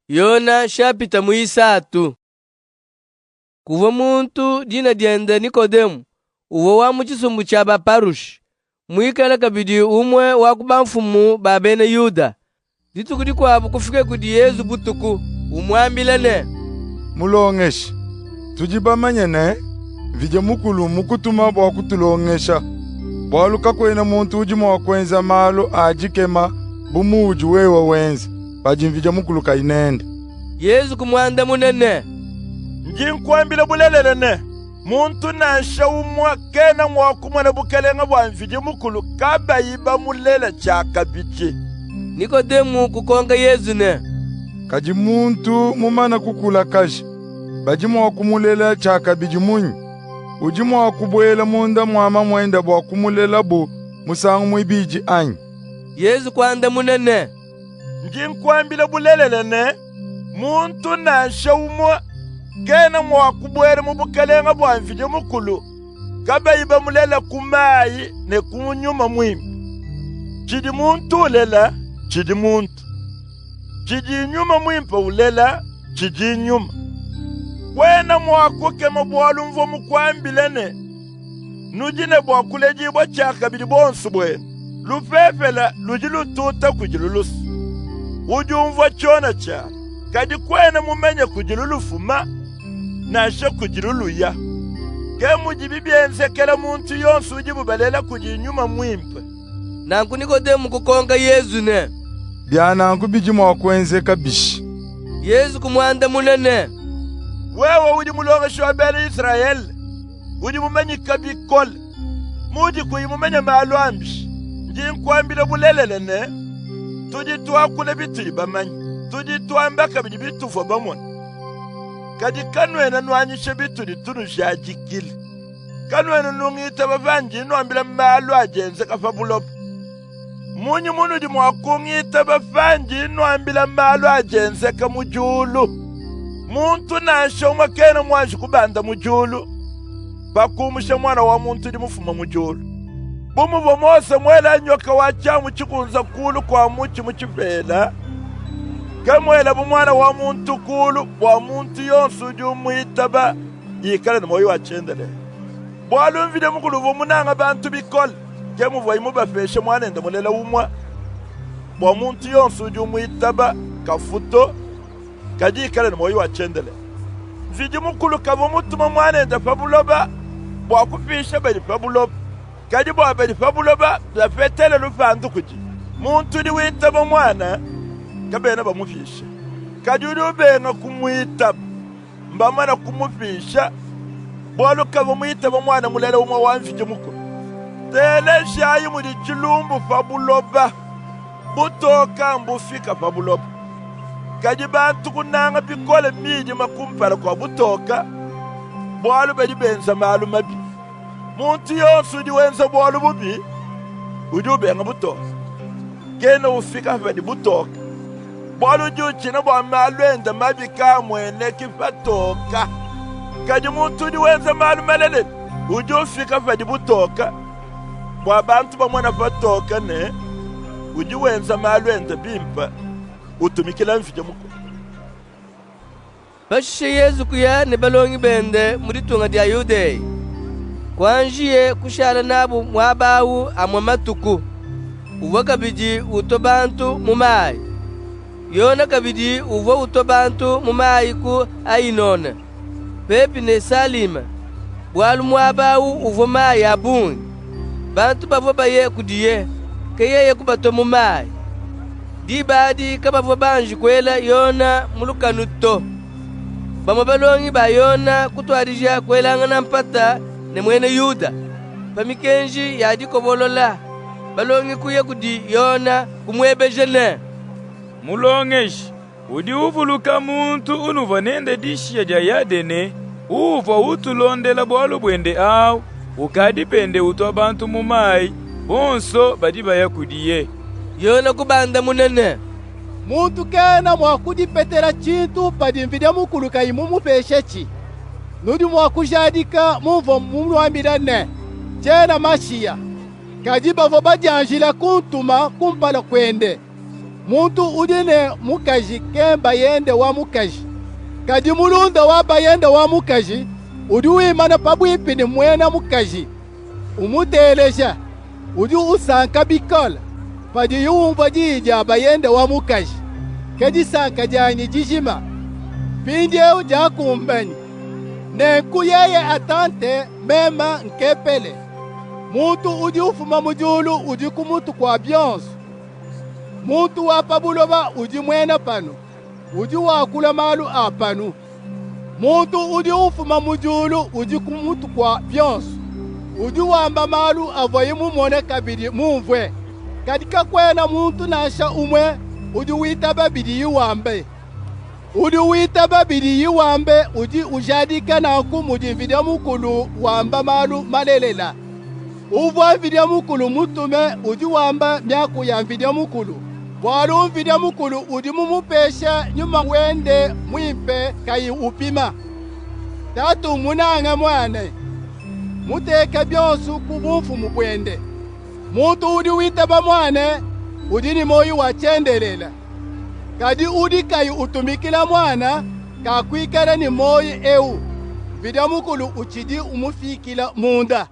Yona shapita muisatu. Kuvua muntu dina diende Nikodemu, uvua wa mu tshisumbu tshia Baparushe, muikale kabidi umue wa ku bamfumu ba bena Yuda. Dituku dikuabu kufikaye kudi Yezu butuku, umuambila ne, Mulongeshi, tudi bamanye ne, Mvidi Mukulu mmukutuma bua kutulongesha, bualu kakuena muntu udi mua kuenza malu a dikema bu muudi wewe wenza, padi Mvidi Mukulu kayi nende. Yezu kumuandamuna ne, Ndi nkuambila bulelela ne, muntu nansha umue kena mua kumona bukalenga bua Mvidi Mukulu kabayi bamulela tshiakabidi. Nikodemu kukonka Yezu ne, Kadi muntu mumane kukulakaja, badi mua kumulela tshiakabidi munyi? Udi mua kubuela munda mua mamuende bua kumulelabu musangu muibidi anyi? Yezu kuandamuna ne, Ndi nkuambila bulelela ne, muntu nansha umue kena mua kubuela mu bukalenga bua Mvidi Mukulu kabayi bamulela ku mayi ne ku Nyuma Muimpe. Tshidi muntu ulela tshidi muntu, tshidi Nyuma Muimpe ulela tshidi nyuma. Kuena mua kukema bualu mvua mukuambile ne, nudi ne bua kuledibua tshiakabidi bonso buenu. Lupepele ludi lututa kudi lulusu, udi umvua tshiona tshialu, kadi kuena mumanye kudi lufuma nansha kudi luya. Ke mudibi bienzekela muntu yonso udibu balela kudi Nyuma Muimpe. Nanku Nikodemu kukonka Yezu ne, Bia nanku bidi mua kuenzeka bishi? Yezu kumuandamuna ne, Wewe udi mulongeshi wa bena Izrayele, udi mumanyike bikole, muudi kuyi mumanye malu a mbishi? Ndi nkuambila bulelela ne, tudi tuakula bitudi bamanye, tudi tuamba kabidi bituvua bamone, kadi kanuena nuanyisha bitudi tunujadikila. Kanuena nungitaba pandi nnuambila malu adi enzeka pa buloba. Mmunyi munudi mua kungitaba pandi nnuambila malu adi enzeka mu diulu? Muntu nansha umue kena muanji kubanda mu diulu, pa kumusha Muana wa muntu udi mufume mu diulu. Bu muvua Mose muele nyoka wa tshiamu tshikunze kulu kua mutshi mu tshipela, ke muelabu Muana wa muntu kulu bua muntu yonso udi umuitaba ikale ne muoyo wa tshiendelele. Bualu Mvidi Mukulu uvua munange bantu bikole, ke muvuaye mubapeshe Muanende mulela umue, bua muntu yonso udi umuitaba kafu to, kadi ikale ne muoyo wa tshiendelele. Mvidi Mukulu kavua mutume Muanende pa buloba bua kupisha badi pa buloba, kadi bua badi pa buloba bapetele lupandu kudiye. Muntu udi witaba Muana, kabena bamupisha, kadi udi ubenga kumuitaba, mbamane kumupisha, bualu kavua muitabe Muana mulela umue wa Mvidi Mukulu. Telejayi mudi tshilumbu pa buloba. Butoka mbufika pa buloba, kadi bantu kunanga bikole midima kumpala kua butoka, bualu badi benza malu mabi. Muntu yonso udi wenza bualu bubi udi ubenga butoke, kena ufika padi butoke, bualu udi utshina bua malu ende mabi kaamueneki patoka. Kadi muntu udi wenza malu malelela udi ufika padi butoke, bua bantu bamone patoke ne, udi wenza malu ende bimpe, utumikila Mvidi Mukulu. Pashishe Yezu kuya ne balongi bende mu ditunga dia Yudeya. Kuanjiye kushala nabu muaba awu amue matuku. Uvua kabidi utua bantu mu mayi. Yone kabidi uvua utua bantu mu mayi ku Ayinone, pepi ne Salime, bualu muaba awu uvua mayi a bungi. Bantu bavua baye kudiye, ke yeye kubatua mu mayi. Diba adi kabavua banji kuela Yona mu lukanu to. Bamue balongi ba Yona kutuadija kuelangana mpata ne muena Yuda pa mikenji ya dikobolola. Balongi kuya kudi Yona, kumuebeja ne, Mulongeshi, udi uvuluka muntu unuvua nende dishiya dia Yadene, uuvua utulondela bualu buende awu, ukadi pende utua bantu mu mayi, bonso badi baya kudiye. Yona kubandamuna ne, Muntu kena mua kudipetela tshintu padi Mvidi Mukulu kayi mumupeshetshi. Nudi mua kujadika mumvua munuambile ne, tshiena Mashiya, kadi bavua badianjila kuntuma kumpala kuende. Muntu udi ne mukaji ke bayende wa mukaji. Kadi mulunda wa bayende wa mukaji udi wimana pabuipi ne muena mukaji, umuteleja, udi usanka bikole padiye umvua diyi dia bayende wa mukaji. Ke disanka dianyi dijima. Mpindieu diakumbanyi. Nenku yeye atante, meme nkepele. Muntu udi ufuma mu diulu udi ku mutu kua bionso. Muntu wa pa buloba udi muena panu, udi wakula malu a panu. Muntu udi ufuma mu diulu udi ku mutu kua bionso, udi wamba malu avuaye mumone kabidi mumvue. Kadi kakuena muntu nansha umue udi witaba bidiye wamba. Udi witaba bidiye wamba udi ujadika nanku mudi Mvidi Mukulu wamba malu malelela. Uvua Mvidi Mukulu mutume udi wamba miaku ya Mvidi Mukulu, bualu Mvidi Mukulu udi mumupeshe Nyuma wende muimpe kayi upima. Tatu mmunange Muana, muteke bionso ku bumfumu buende. Muntu udi witaba Muana udi ne muoyi wa tshiendelele. Kadi udi kayi utumikila Muana kakuikala ne muoyi ewu. Mvidi Mukulu utshidi umufikila munda.